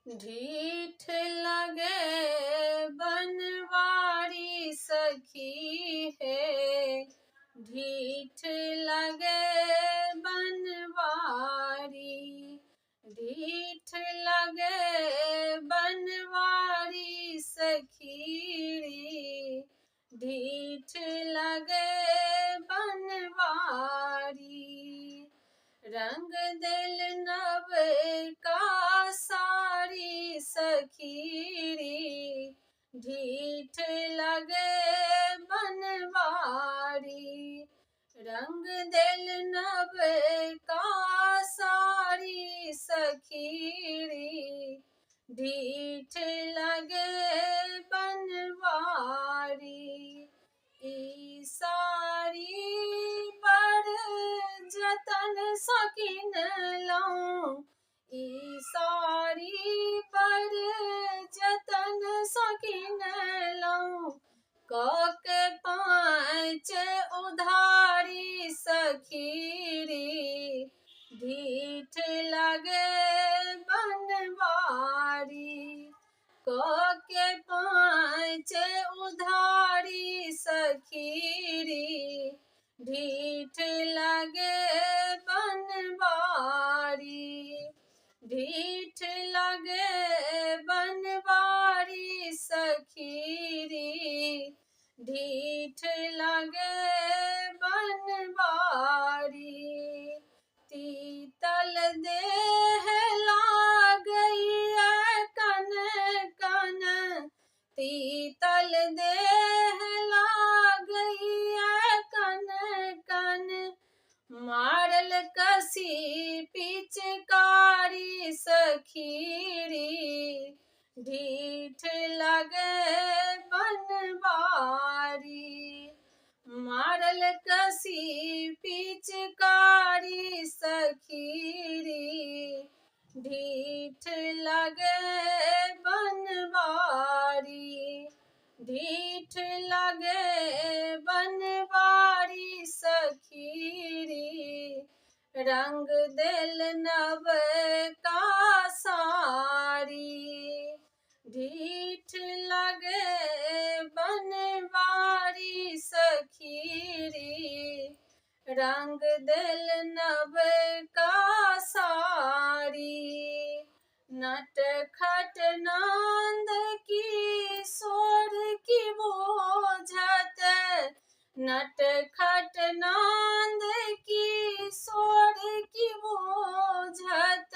ढीठ लगे बनवारी सखी हे, ढीठ लगे बनवारी, ढीठ लगे बनवारी सखी रे, ढीठ लगे बनवारी। रंग देल नव का सारी सखी रे, ढीठ लगे बनवारी। रंग देल नव का सारी सखी रे, ढीठ लगे बनवारी। ई साड़ी बड़ जतन सँ किनलहुँ, ई साड़ी बड़ जतन सँ किनलहुँ, कऽ के पाँच उधारी सखी रे, ढीठ लगे बनवारी। कऽ के पाँच उधारी सखी रे, ढीठ लगे बनवारी। ढीठ लगे बनवारी सखी रे, ढीठ लगे बनवारी। तीतल देह लागैया कन कन, तीतल देह लागैया कन कन, मारल कसी पिचकारी सखी रे, ढीठ लगे बनवारी। मारल कसी पिचकारी सखी रे, ढीठ लगे बनवारी। ढीठ लगे बनवारी सखी रे, रंग देल नव का साड़ी। ढीठ लगे बनवारी सखी रे, रंग देल नव का साड़ी। नटखट नन्द किशोर की बोझत, नटखट नन्द किशोर की बोझत।